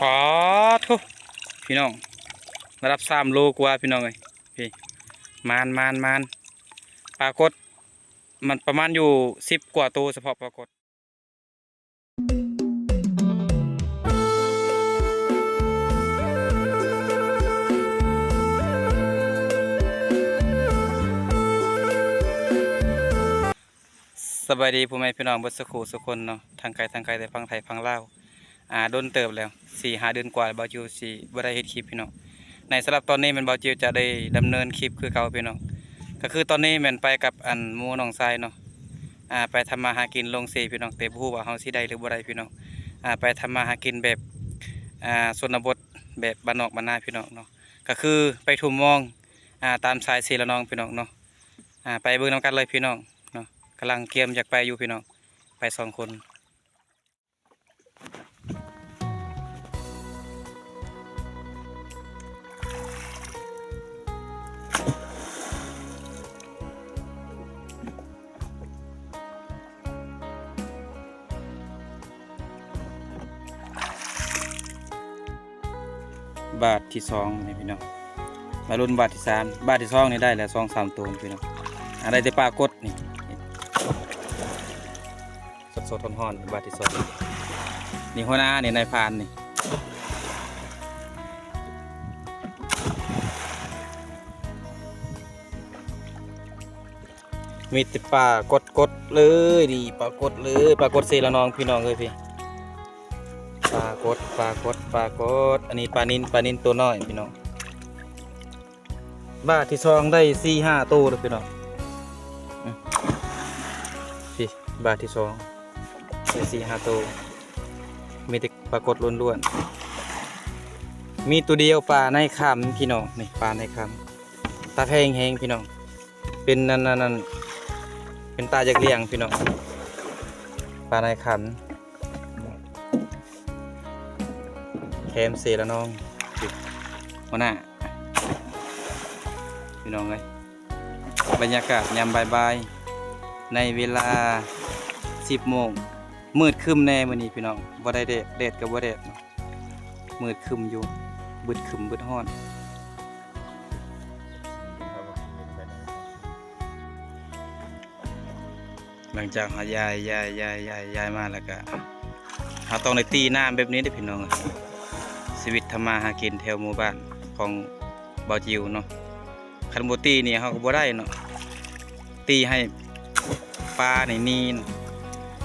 ປາໂທ້ ພີ່ນ້ອງ ລະດັບສາມໂລກວ່າ ພີ່ນ້ອງເອີຍ. ນີ້ ມານໆໆ ປາກົດ ມັນປະມານຢູ່ສິບກວ່າໂຕ ສະເພາະປາກົດ. ສະບາຍດີພໍ່ແມ່ພີ່ນ້ອງເບິດສຸຂູສຸຄົນເນາະ ທັງໄກທັງໄກ ແຕ່ຝັ່ງໄທຝັ່ງລາວ. ອ່າ ດົນເຕີບແລ້ວ ສີ່ຫ້າເດືອນກວ່າ ບ່າວຈິວຊິບໍ່ໄດ້ເຮັດຄລິບ ພີ່ນ້ອງ. ໃນສຳລັບຕອນນີ້ແມ່ນບ່າວຈິວຈະໄດ້ດຳເນີນຄລິບຄືເກົ່າ ພີ່ນ້ອງ. ກໍຄືຕອນນີ້ແມ່ນໄປກັບອັນໝູ່ນ້ອງຊາຍເນາະ ອ່າ ໄປທຳມາຫາກິນລົງເຊ ພີ່ນ້ອງ. ແຕ່ບໍ່ຮູ້ວ່າເຮົາຊິໄດ້ຫຼືບໍ່ໄດ້ ພີ່ນ້ອງ. ອ່າ ໄປທຳມາຫາກິນແບບ ອ່າ ຊົນນະບົດ ແບບບ້ານນອກບ້ານນາ ພີ່ນ້ອງເນາະ. ກໍຄືໄປທຸ່ມມອງ ອ່າ ຕາມຊາຍເຊລະນອງ ພີ່ນ້ອງເນາະ. ອ່າ ໄປເບິ່ງນຳກັນເລີຍ ພີ່ນ້ອງເນາະ. ກຳລັງກຽມຢາກໄປຢູ່ ພີ່ນ້ອງ ໄປສອງຄົນ. ບາດທີສອງນີ້ພີ່ນ້ອງ ມາລຸ້ນບາດທີສາມ. ບາດທີສອງນີ້ໄດ້ແລ້ວສອງສາມໂຕພີ່ນ້ອງ. ອ່າ ໄດ້ແຕ່ປາກົດນີ້ ສົດໆ ຮ້ອນໆ ບາດທີສອງ. ນີ້ຫົວໜ້ານີ້ ນາຍພານນີ້. ມີແຕ່ປາກົດໆ ເລີຍນີ້ ປາກົດເລີຍ ປາກົດເຊລະນອງ ພີ່ນ້ອງເອີຍ. ພີ່ ປາກົດ ປາກົດ ປາກົດ. ອັນນີ້ປານິນ ປານິນໂຕນ້ອຍ ພີ່ນ້ອງ. ບາດທີສອງໄດ້ສີ່ຫ້າໂຕເດີພີ່ນ້ອງ. ອືມ ພີ່ ບາດທີສອງໄດ້ສີ່ຫ້າໂຕ ມີແຕ່ປາກົດລ້ວນໆ. ມີໂຕດຽວ ປາໄນຄຳ ພີ່ນ້ອງ. ນີ້ປາໄນຄຳ ຕາແພງແຮງພີ່ນ້ອງ. ເປັນອັນນັ້ນ ເປັນຕາຢາກລ້ຽງພີ່ນ້ອງ. ປາໄນຄຳ ແຄມເຊລະນອງ ຫົວໜ້າ ພີ່ນ້ອງເອີຍ. ບັນຍາກາດຍາມບ່າຍໆ ໃນເວລາສິບໂມງ ມືດຄຶ້ມແດ່ມື້ນີ້ພີ່ນ້ອງ. ບໍ່ໄດ້ແດດ ແດດກໍບໍ່ແດດ ມືດຄຶ້ມຢູ່ ບຶດຄຶ້ມບຶດຮ້ອນ. ຫຼັງຈາກເຮົາຍ້າຍ ຍ້າຍ ຍ້າຍ ຍ້າຍ ຍ້າຍມາແລ້ວກະ ເຮົາຕ້ອງໄດ້ຕີນ້ຳແບບນີ້ເດ້ພີ່ນ້ອງ. ຊີວິດທຳມາຫາກິນແຖວໝູ່ບ້ານຂອງບ່າວຈິວເນາະ ຄັນບໍ່ຕີນີ້ເຮົາກໍບໍ່ໄດ້ເນາະ. ຕີໃຫ້ປານີ້ໜີ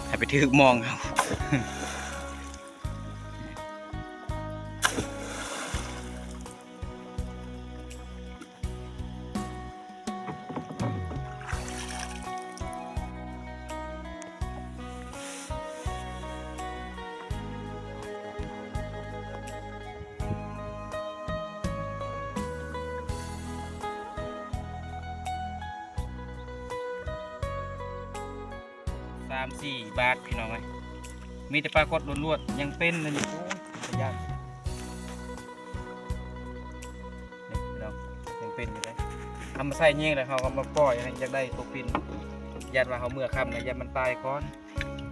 ໃຫ້ໄປຖືກມອງເຮົາ. ສາມສີ່ບາດພີ່ນ້ອງເອີຍ ມີແຕ່ປາກົດລ້ວນໆ ຍັງເປັນຢູ່. ໂອ້ຍ ຕາຢ້ານ ນີ້ພີ່ນ້ອງ ຍັງເປັນຢູ່ເດ້. ເຮົາມາໃສ່ແຍງແລ້ວ ເຮົາກໍມາປ່ອຍໃຫ້ ຢາກໄດ້ຕົວປິ່ນ ຢ້ານວ່າເຮົາເມືອຄ່ຳແລ້ວ ຢ້ານມັນຕາຍກ່ອນ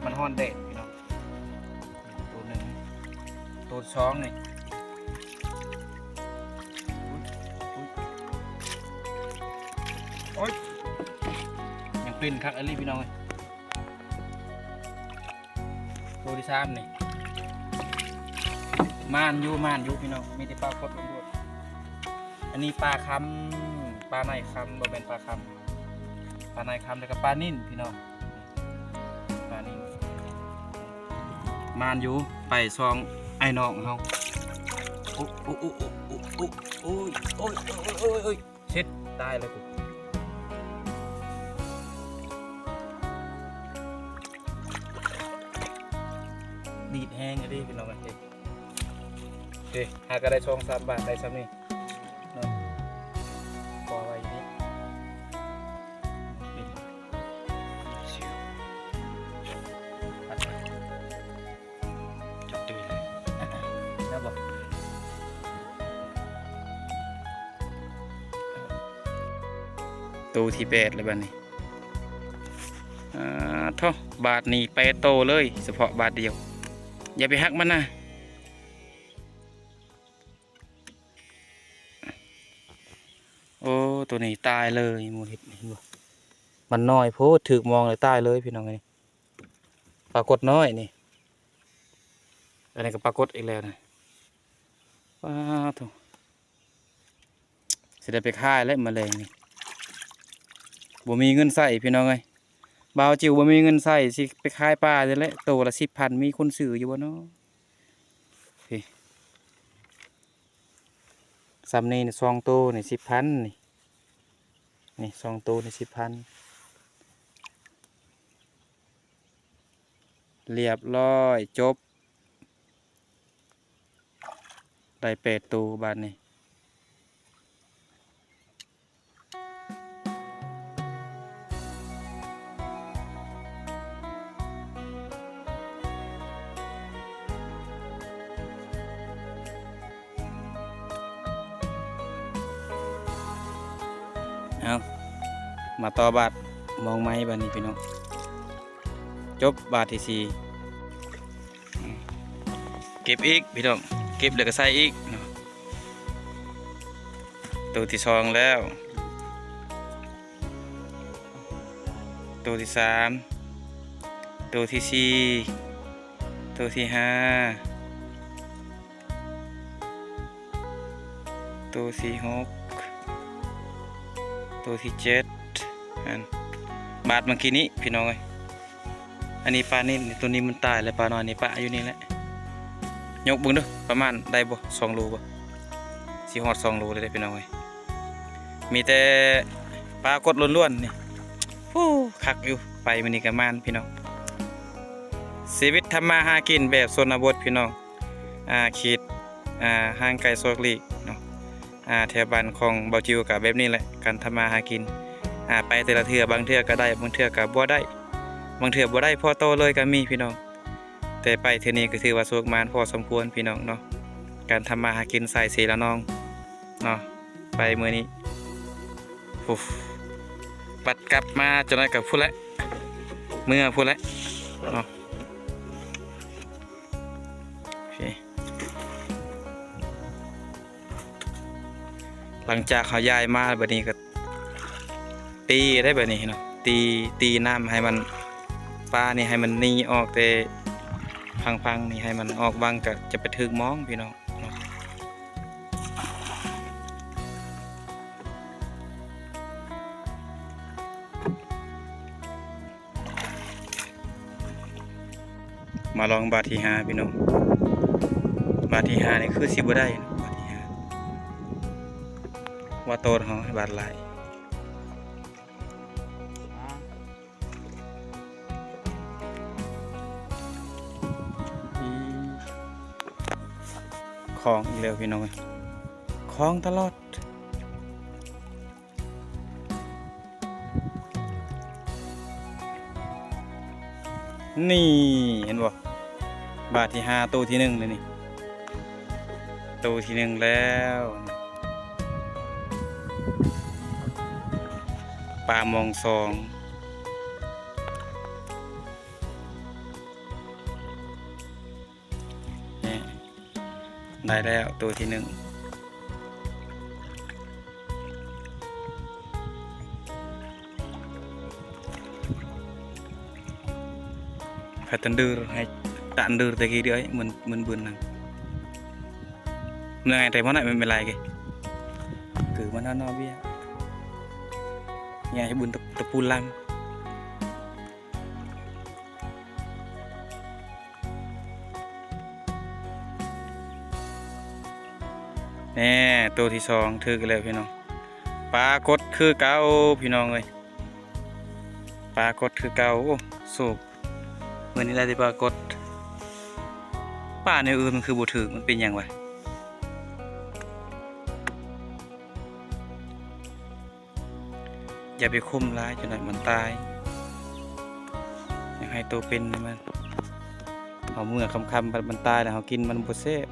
ມັນຮ້ອນແດດພີ່ນ້ອງ. ໂຕໜຶ່ງ ໂຕສອງນີ້ ໂອ້ຍ ຍັງເປັນຄັກອີ່ຫຼີພີ່ນ້ອງເອີຍ. ໂຕທີສາມນີ້ ມານຢູ່ ມານຢູ່ພີ່ນ້ອງ ມີແຕ່ປາກົດລ້ວນໆ. ອັນນີ້ປາຄຳ ປາໄນຄຳ ບໍ່ແມ່ນປາຄຳ ປາໄນຄຳ ແລ້ວກໍປານິນພີ່ນ້ອງ. ປານິນ ມານຢູ່ ໄປຊ່ອງອ້າຍນ້ອງເຮົາ. ໂອ້ ໂອ້ ໂອ້ ໂອ້ ໂອ້ ໂອ້ຍ ໂອ້ຍ ໂອ້ຍ ເຊັດ ຕາຍແລ້ວກູ ດີດແຮງອີ່ຫຼີພີ່ນ້ອງເອີຍ. ເອີ ຫາກໍໄດ້ສອງສາມບາດ ໄດ້ສ່ຳນີ້ເນາະ ພໍໄວ້ຢູ່ນີ້. ຈັບຕຸ້ຍເລີຍ ແລ້ວບໍ່ ໂຕທີແປດແລ້ວບາດນີ້. ອ່າ ໂທ້ ບາດນີ້ແປດໂຕເລີຍ ສະເພາະບາດດຽວ. ຢ່າໄປຫັກມັນນະ. ໂຕນີ້ຕາຍເລີຍ ໝູເຫັດນີ້ ເຫັນບໍ່? ມັນນ້ອຍໂພດ ຖືກມອງແລ້ວຕາຍເລີຍພີ່ນ້ອງເອີຍ. ປາກົດນ້ອຍນີ້ ອັນນີ້ກໍປາກົດອີກແລ້ວນະ. ປາໂທ້ ຊິໄດ້ໄປຂາຍແລ້ວມະແລງນີ້ ບໍ່ມີເງິນໃຊ້ພີ່ນ້ອງເອີຍ. ບ່າວຈິວບໍ່ມີເງິນໃຊ້ ຊິໄປຂາຍປານີ້ແຫຼະ ໂຕລະສິບພັນ ມີຄົນຊື້ຢູ່ບໍ່ເນາະ? ພີ້ ສ່ຳນີ້ສອງໂຕນີ້ສິບພັນ ນີ້ ນີ້ສອງໂຕນີ້ສິບພັນ. ລຽບຮ້ອຍ ຈົບ ໄດ້ແປດໂຕບາດນີ້. ເອົາ ມາຕໍ່ບາດມອງໃໝ່ບາດນີ້ພີ່ນ້ອງ. ຈົບບາດທີສີ່ ເກັບອີກພີ່ນ້ອງ ເກັບແລ້ວກໍໃສ່ອີກເນາະ. ໂຕທີສອງແລ້ວ ໂຕທີສາມ ໂຕທີສີ່ ໂຕທີຫ້າ ໂຕທີຫົກ ໂຕທີເຈັດ ຫັ້ນ ບາດເມື່ອກີ້ນີ້ພີ່ນ້ອງເອີຍ. ອັນນີ້ປານິນ ໂຕນີ້ມັນຕາຍແລ້ວ ປານ້ອຍນີ້ປະຢູ່ນີ້ແຫຼະ. ຍົກເບິ່ງເດີ້ ປະມານໄດ້ບໍ່ ສອງໂລບໍ່? ຊິຮອດສອງໂລແລ້ວເດ້ພີ່ນ້ອງເອີຍ. ມີແຕ່ປາກົດລ້ວນໆນີ້. ໂອ້ ຄັກຢູ່ ໄປມື້ນີ້ກໍໝານພີ່ນ້ອງ. ຊີວິດທຳມາຫາກິນແບບຊົນນະບົດພີ່ນ້ອງ ອ່າ ເຂດ ອ່າ ຫ່າງໄກສອກຫຼີກເນາະ. ອ່າ ແຖວບ້ານຂອງບ່າວຈິວກໍແບບນີ້ແຫຼະ ການທຳມາຫາກິນ. ອ່າ ໄປແຕ່ລະເທື່ອ ບາງເທື່ອກໍໄດ້ ບາງເທື່ອກໍບໍ່ໄດ້ ບາງເທື່ອບໍ່ໄດ້ພໍໂຕເລີຍກໍມີພີ່ນ້ອງ. ແຕ່ໄປເທື່ອນີ້ກໍຖືວ່າໂຊກໝານພໍສົມຄວນພີ່ນ້ອງເນາະ ການທຳມາຫາກິນສາຍເຊລະນອງເນາະ. ໄປມື້ນີ້ ໂອ້ ບັດກັບມາຈັກໜ້ອຍກໍພຸ້ນແຫຼະ ເມືອພຸ້ນແຫຼະເນາະ. ໂອເຄ ຫຼັງຈາກເຮົາຍ້າຍມາບາດນີ້ກໍຕີໄດ້ບາດນີ້ເນາະ ຕີ ຕີນ້ຳໃຫ້ມັນ ປານີ້ໃຫ້ມັນໜີອອກແຕ່ພັງໆນີ້ ໃຫ້ມັນອອກວັງ ກໍຈະໄປຖືກມອງພີ່ນ້ອງເນາະ. ມາລອງບາດທີຫ້າພີ່ນ້ອງ ບາດທີຫ້ານີ້ຄືຊິບໍ່ໄດ້ເນາະ ບາດທີຫ້າ ວ່າໂຕເຮົາໃຫ້ບາດຫຼາຍ. ຂອງອີກແລ້ວພີ່ນ້ອງເອີຍ ຂອງຕະຫຼອດ. ນີ້ ເຫັນບໍ່? ບາດທີຫ້າ ໂຕທີໜຶ່ງເລີຍນີ້ ໂຕທີໜຶ່ງແລ້ວ ປາມອງສອງ. ນີ້ ໄດ້ແລ້ວໂຕທີໜຶ່ງ. ໃຫ້ຕັນດື ໃຫ້ຕະອັນດື ແຕ່ກີ້ເດີ ມັນ ມັນບືນນັ້ນ ມັນໄງ ແຕ່ມັນໄດ້ ມັນເປັນລາຍເກ ຄືມັນເນາະ ເນາະ ເບ້ຍ ຍາຍໃຫ້ບຸນຕະ ຕະປູລຳ. ແນ່ ໂຕທີສອງຖືກແລ້ວພີ່ນ້ອງ ປາກົດຄືເກົ່າພີ່ນ້ອງເອີຍ ປາກົດຄືເກົ່າ. ໂອ້ ໂຊກ ມື້ນີ້ໄດ້ແຕ່ປາກົດ ປາແນວອື່ນມັນຄືບໍ່ຖືກ ມັນເປັນຫຍັງວະ? ຢ່າໄປຂົ່ມຫຼາຍ ຈັກໜ້ອຍມັນຕາຍ ຢາກໃຫ້ໂຕເປັນໃຫ້ມັນ ເອົາເມື່ອຄ່ຳໆ ບັດມັນຕາຍແລ້ວເຮົາກິນມັນບໍ່ແຊບ.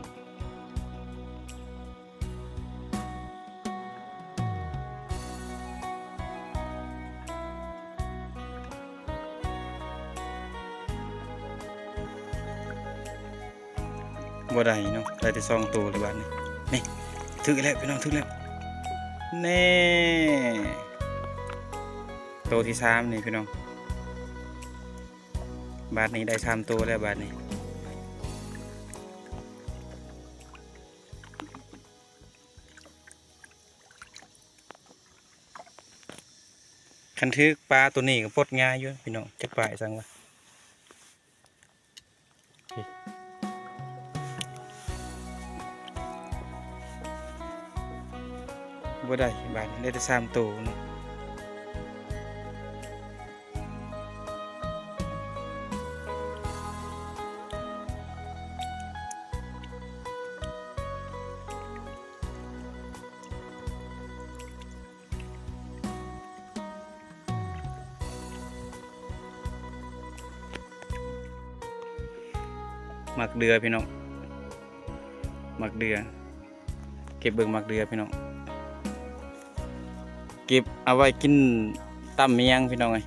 ບໍ່ໄດ້ເນາະ ໄດ້ແຕ່ສອງໂຕແລ້ວບາດນີ້ ນີ້ ຖືກແລ້ວພີ່ນ້ອງ ຖືກແລ້ວ ແນ່ ໂຕທີສາມນີ້ພີ່ນ້ອງ. ບາດນີ້ໄດ້ສາມໂຕແລ້ວບາດນີ້. ຄັນຖືກປາໂຕນີ້ກໍປົດງ່າຍຢູ່ພີ່ນ້ອງ, ຈັກປາອີ່ສັງວະ. ບໍ່ໄດ້ ບາດນີ້ໄດ້ແຕ່ສາມໂຕເນາະ. ໝາກເດືອພີ່ນ້ອງ ໝາກເດືອ. ເກັບເບິ່ງໝາກເດືອພີ່ນ້ອງ, ເກັບເອົາໄວ້ກິນຕຳອີ່ຫຍັງພີ່ນ້ອງເອີຍ,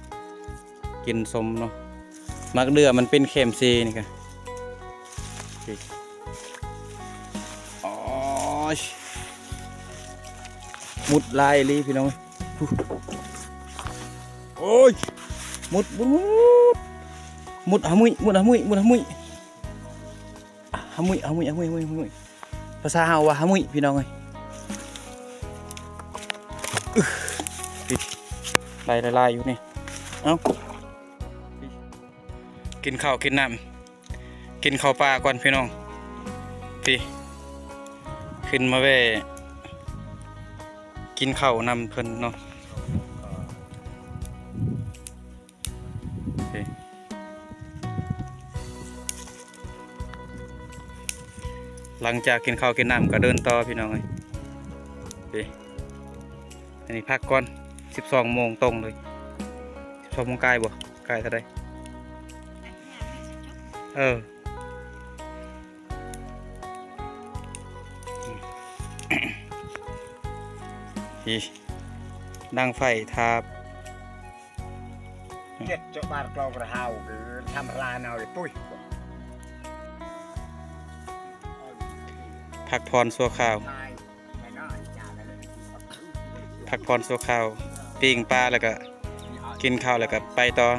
ກິນສົ້ມເນາະ. ໝາກເດືອມັນເປັນແຄມເຊນີ້ກະ. ໂອ້ຍ ມຸດຫຼາຍອີ່ຫຼີພີ່ນ້ອງເອີຍ. ໂອ້ຍ ມຸດ ມຸດ ມຸດ ມຸດຫາມຸ້ຍ ມຸດຫາມຸ້ຍ ມຸດຫາມຸ້ຍ. ຫາມຸ້ຍ ຫາມຸ້ຍ ຫາມຸ້ຍ ຫາມຸ້ຍ ຫາມຸ້ຍ. ພາສາເຮົາວ່າຫາມຸ້ຍພີ່ນ້ອງເອີຍ. ອຶ ໄດ້ຫຼາຍໆຢູ່ນີ້. ເອົ້າ ກິນເຂົ້າກິນນ້ຳ ກິນເຂົ້າປ່າກ່ອນພີ່ນ້ອງ. ພີ້ ຂຶ້ນມາແວ່ກິນເຂົ້ານຳເພິ່ນເນາະ. ໂອເຄ ຫຼັງຈາກກິນເຂົ້າກິນນ້ຳກໍເດີນຕໍ່ພີ່ນ້ອງເອີຍ. ອັນນີ້ພັກກ່ອນ ສິບສອງໂມງຕົງເລີຍ. ສິບສອງໂມງກາຍບໍ່? ກາຍເທົ່າໃດ? ເອີ ນີ້ ດັງໄຟທາບ ເຈັດເຈົ້າບ້ານກລອງກະເຮົາ ທຳລາຍເອົາເລີຍ. ປຸ້ຍ ພັກຜ່ອນຊົ່ວຄາວ ພັກຜ່ອນຊົ່ວຄາວ ປີ້ງປາ ແລ້ວກະກິນເຂົ້າ ແລ້ວກະໄປຕໍ່.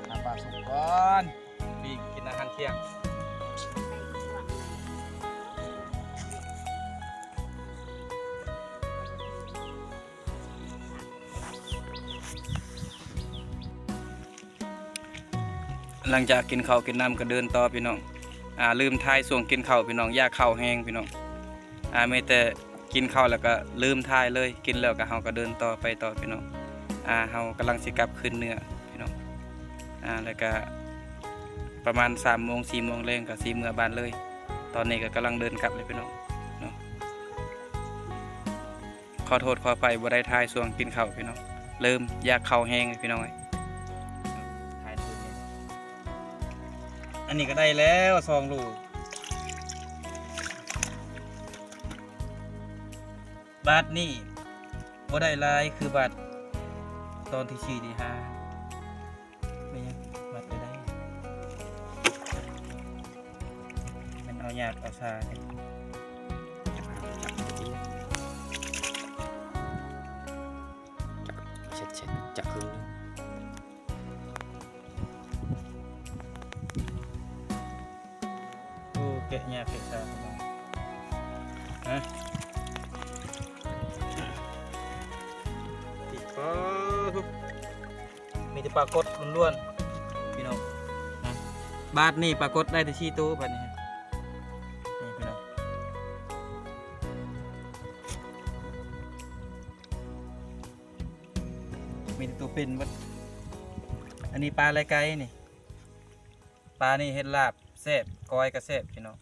ຫາປາສຸກກ່ອນ. ປີ້ງກິນອາຫານທ່ຽງ. ຫຼັງຈາກກິນເຂົ້າກິນນ້ຳກໍເດີນຕໍ່ພີ່ນ້ອງ. ອ່າ ລືມຖ່າຍຊ່ວງກິນເຂົ້າພີ່ນ້ອງ, ຢາກເຂົ້າແຮງພີ່ນ້ອງ. ອ່າ ມີແຕ່ ກິນເຂົ້າແລ້ວກະລືມຖ່າຍເລີຍ, ກິນແລ້ວກະເຮົາກະເດີນຕໍ່ ໄປຕໍ່ພີ່ນ້ອງ. ອ່າ ເຮົາກຳລັງຊິກັບຄືນເໜືອພີ່ນ້ອງ. ອ່າ ແລ້ວກະປະມານສາມໂມງ ສີ່ໂມງແລງກະຊິເມືອບ້ານເລີຍ. ຕອນນີ້ກະກຳລັງເດີນກັບເລີຍພີ່ນ້ອງເນາະ. ຂໍໂທດຂໍອະໄພບໍ່ໄດ້ຖ່າຍຊ່ວງກິນເຂົ້າພີ່ນ້ອງ, ລືມ ຢາກເຂົ້າແຮງພີ່ນ້ອງເອີຍ. ອັນນີ້ກະໄດ້ແລ້ວສອງໂລ. ບາດນີ້ບໍ່ໄດ້ຫຼາຍຄືບາດຕອນທີສີ່ ທີຫ້າ. ແມ່ນຫຍັງບາດໄດ້ ແມ່ນເອົາຍາດເອົາຊາເດ້. ເຊັດໆ ຈັກເຄິ່ງໜຶ່ງ. ໂອ້ ແກະຍາກແກະຊາພີ່ນ້ອງ. ຮະ ຕິດປາທຸກ ມີແຕ່ປາກົດລ້ວນໆ ພີ່ນ້ອງ. ຮະ ບາດນີ້ປາກົດໄດ້ແຕ່ສີ່ໂຕບາດນີ້. ນີ້ພີ່ນ້ອງ ມີແຕ່ໂຕເປັນເບິດ. ອັນນີ້ປາໄລ່ໄກ່ນີ້. ປານີ້ເຮັດລາບແຊບ, ກ້ອຍກະແຊບພີ່ນ້ອງ.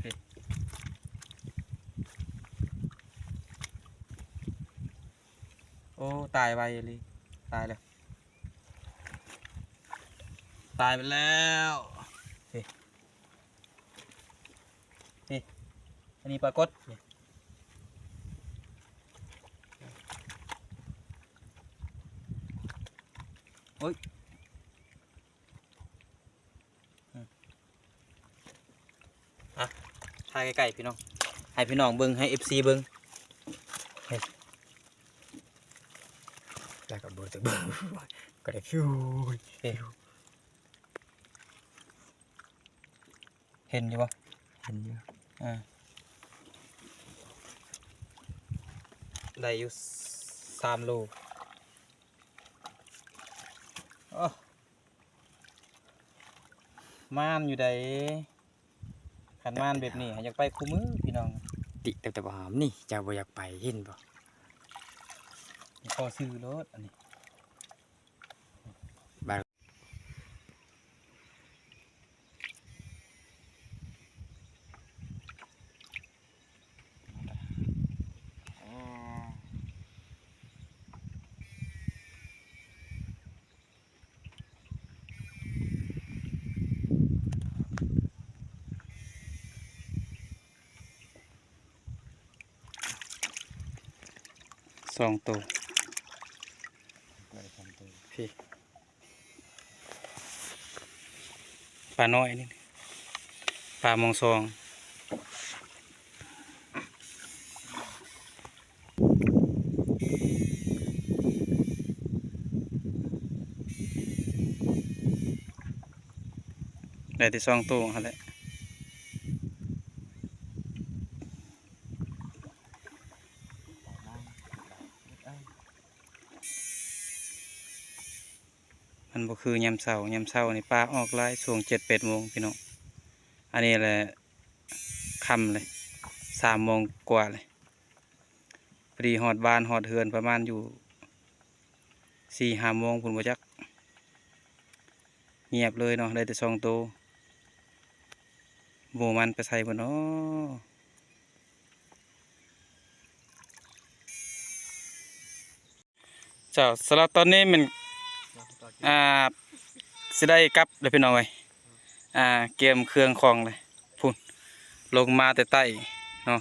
ນີ້ ໂອ້ ຕາຍໄວອີ່ຫຼີ ຕາຍແລ້ວ ຕາຍໄປແລ້ວ. ນີ້ ນີ້ ອັນນີ້ປາກົດ ນີ້ ໂອ້ຍ. ອ່ະ ຖ່າຍໃກ້ໆ ພີ່ນ້ອງ ໃຫ້ພີ່ນ້ອງເບິ່ງ ໃຫ້ເອັຟຊີເບິ່ງ ເອີ ແລ້ວກໍເບິ່ງ ເບິ່ງ ກໍໄດ້ ເອີ ເຫັນຢູ່ບໍ່? ເຫັນຢູ່ ອ່າ ໄດ້ຢູ່ສາມໂລ ໂອ້. ມ່ານຢູ່ໃດ ຄັນມ່ານແບບນີ້ຫາ ຢາກໄປຄູ່ມື້ພີ່ນ້ອງ ຕິແຕ່ ແຕ່ບໍ່ຫາມນີ້ ເຈົ້າບໍ່ຢາກໄປ ເຫັນບໍ່? ຂໍຊື່ໂລດອັນນີ້ ບາດ ສອງໂຕ ໄດ້ສອງໂຕ ພີ້ ປານ້ອຍນີ້ ປາມອງຊອງ. ໄດ້ແຕ່ສອງໂຕຫັ້ນແຫຼະ ມັນບໍ່ຄືຍາມເຊົ້າ ຍາມເຊົ້ານີ້ປາອອກຫຼາຍ ຊ່ວງເຈັດແປດໂມງ ພີ່ນ້ອງ ອັນນີ້ແຫຼະ ຄ່ຳເລີຍ ສາມໂມງກວ່າເລີຍ ພໍດີຮອດບ້ານຮອດເຮືອນປະມານຢູ່ສີ່ຫ້າໂມງພຸ້ນບໍ່ຈັກ ງຽບເລີຍເນາະ ໄດ້ແຕ່ສອງໂຕ ໝູ່ມັນໄປໃສເບິດເນາະ? ເຈົ້າ ສຳລັບຕອນນີ້ແມ່ນ ອ່າ ຊິໄດ້ກັບແລ້ວພີ່ນ້ອງເອີຍ ອ່າ ກຽມເຄື່ອງຂອງເລີຍ ພຸ້ນ ລົງມາແຕ່ໃຕ້ເນາະ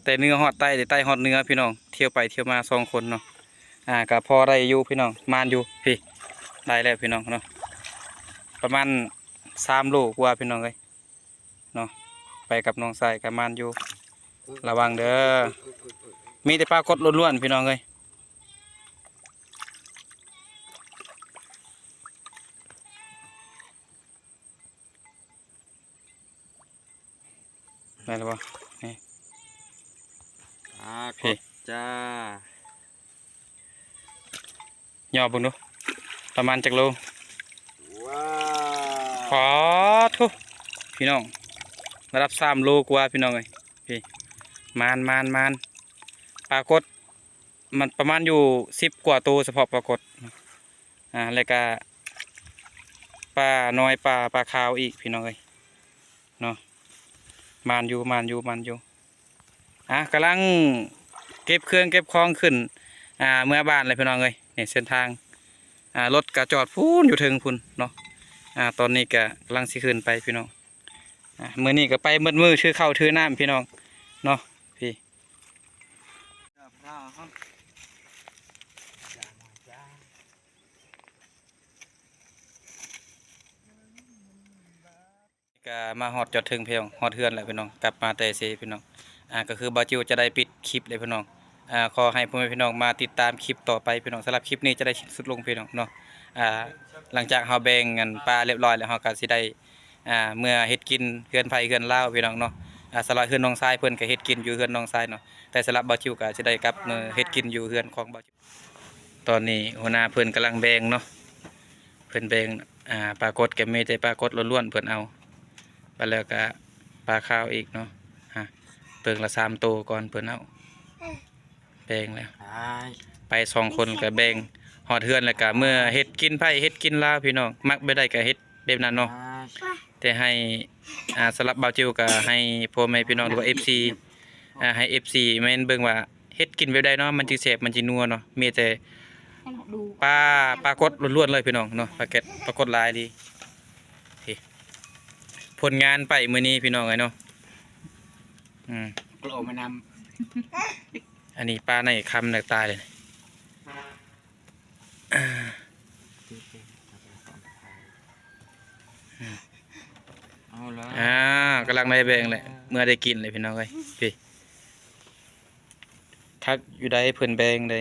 ແຕ່ເໜືອຮອດໃຕ້ ແຕ່ໃຕ້ຮອດເໜືອພີ່ນ້ອງ ທ່ຽວໄປທ່ຽວມາສອງຄົນເນາະ ອ່າ ກໍພໍໄດ້ຢູ່ພີ່ນ້ອງ ໝານຢູ່ພີ້ ໄດ້ແລ້ວພີ່ນ້ອງເນາະ ປະມານສາມໂລກວ່າພີ່ນ້ອງເອີຍ ເນາະ ໄປກັບນ້ອງຊາຍກໍໝານຢູ່ ລະວັງເດີ ມີແຕ່ປາກົດລ້ວນໆ ພີ່ນ້ອງເອີຍ ແມ່ນບໍ່? ນີ້ ປາກົດຈ້າ. ຍໍເບິ່ງດູ ປະມານຈັກໂລ? ວ້າວ ປາໂທ້ ພີ່ນ້ອງ ລະດັບສາມໂລກວ່າພີ່ນ້ອງເອີຍ ພີ້ ມານໆໆ ປາກົດ ມັນປະມານຢູ່ສິບກວ່າໂຕ ສະເພາະປາກົດ ອ່າ ແລ້ວກະປານ້ອຍ ປາ ປາຂາວອີກ ພີ່ນ້ອງເອີຍ ເນາະ ໝານຢູ່ ໝານຢູ່ ໝານຢູ່ ອ່າ ກຳລັງເກັບເຄື່ອງເກັບຂອງຂຶ້ນ ອ່າ ເມືອບ້ານແຫຼະພີ່ນ້ອງເອີຍ ນີ້ເສັ້ນທາງ ອ່າ ລົດກະຈອດພຸ້ນ ຢູ່ເທິງພຸ້ນເນາະ ອ່າ ຕອນນີ້ກະກຳລັງຊິຂຶ້ນໄປພີ່ນ້ອງ ອ່າ ມື້ນີ້ກະໄປໝົດມື້ ຖືເຂົ້າຖືນ້ຳພີ່ນ້ອງເນາະ ພີ້. ກະມາຮອດຈອດເທິງພີ່ນ້ອງ ຮອດເຮືອນແລ້ວພີ່ນ້ອງ ກັບມາແຕ່ເຊພີ່ນ້ອງ ອ່າ ກໍຄືບ່າວຈິວຈະໄດ້ປິດຄລິບແລ້ວພີ່ນ້ອງ ອ່າ ຂໍໃຫ້ພໍ່ແມ່ພີ່ນ້ອງມາຕິດຕາມຄລິບຕໍ່ໄປພີ່ນ້ອງ ສຳລັບຄລິບນີ້ຈະໄດ້ສິ້ນສຸດລົງພີ່ນ້ອງເນາະ ອ່າ ຫຼັງຈາກເຮົາແບ່ງອັນປາຮຽບຮ້ອຍແລ້ວ ເຮົາກໍຊິໄດ້ ອ່າ ເມືອເຮັດກິນເຮືອນໃຜເຮືອນລາວພີ່ນ້ອງເນາະ ອ່າ ສຳລັບເຮືອນນ້ອງຊາຍເພິ່ນກໍເຮັດກິນຢູ່ເຮືອນນ້ອງຊາຍເນາະ ແຕ່ສຳລັບບ່າວຈິວກໍຊິໄດ້ກັບເມືອເຮັດກິນຢູ່ເຮືອນຂອງບ່າວຈິວ ຕອນນີ້ຫົວໜ້າເພິ່ນກຳລັງແບ່ງເນາະ ເພິ່ນແບ່ງ ອ່າ ປາກົດກໍມີແຕ່ປາກົດລ້ວນໆ ເພິ່ນເອົາ ບາດແລ້ວກໍປາຂາວອີກເນາະ ອ່າ ເບິ່ງລະສາມໂຕກ່ອນ ເພິ່ນເອົາ ແບ່ງແລ້ວ ໄປສອງຄົນກໍແບ່ງ ຮອດເຮືອນແລ້ວກໍເມືອເຮັດກິນໃຜເຮັດກິນລາວພີ່ນ້ອງ ມັກແບບໃດກໍເຮັດແບບນັ້ນເນາະ ແຕ່ໃຫ້ ອ່າ ສຳລັບບ່າວຈິວກໍໃຫ້ພໍ່ແມ່ພີ່ນ້ອງ ຫຼືວ່າເອັຟຊີ ອ່າ ໃຫ້ເອັຟຊີແມ່ນເບິ່ງວ່າ ເຮັດກິນແບບໃດເນາະ ມັນຈຶ່ງແຊບ ມັນຈຶ່ງນົວເນາະ ມີແຕ່ ປາ ປາກົດລ້ວນໆເລີຍພີ່ນ້ອງເນາະ ປາເກັດ ປາກົດຫຼາຍອີ່ຫຼີ. ນີ້ ຜົນງານໄປມື້ນີ້ພີ່ນ້ອງເອີຍເນາະ. ອືມ ກະເອົາມານຳ. ອັນນີ້ປາໃນຄຳໃນຕາຍເລີຍ. ເອົາລະ ອ່າ ກຳລັງໄດ້ແບ່ງແຫຼະ ເມື່ອໄດ້ກິນເລີຍພີ່ນ້ອງເອີຍ. ນີ້ ຄັກຢູ່ໃດ ເພິ່ນແບ່ງໄດ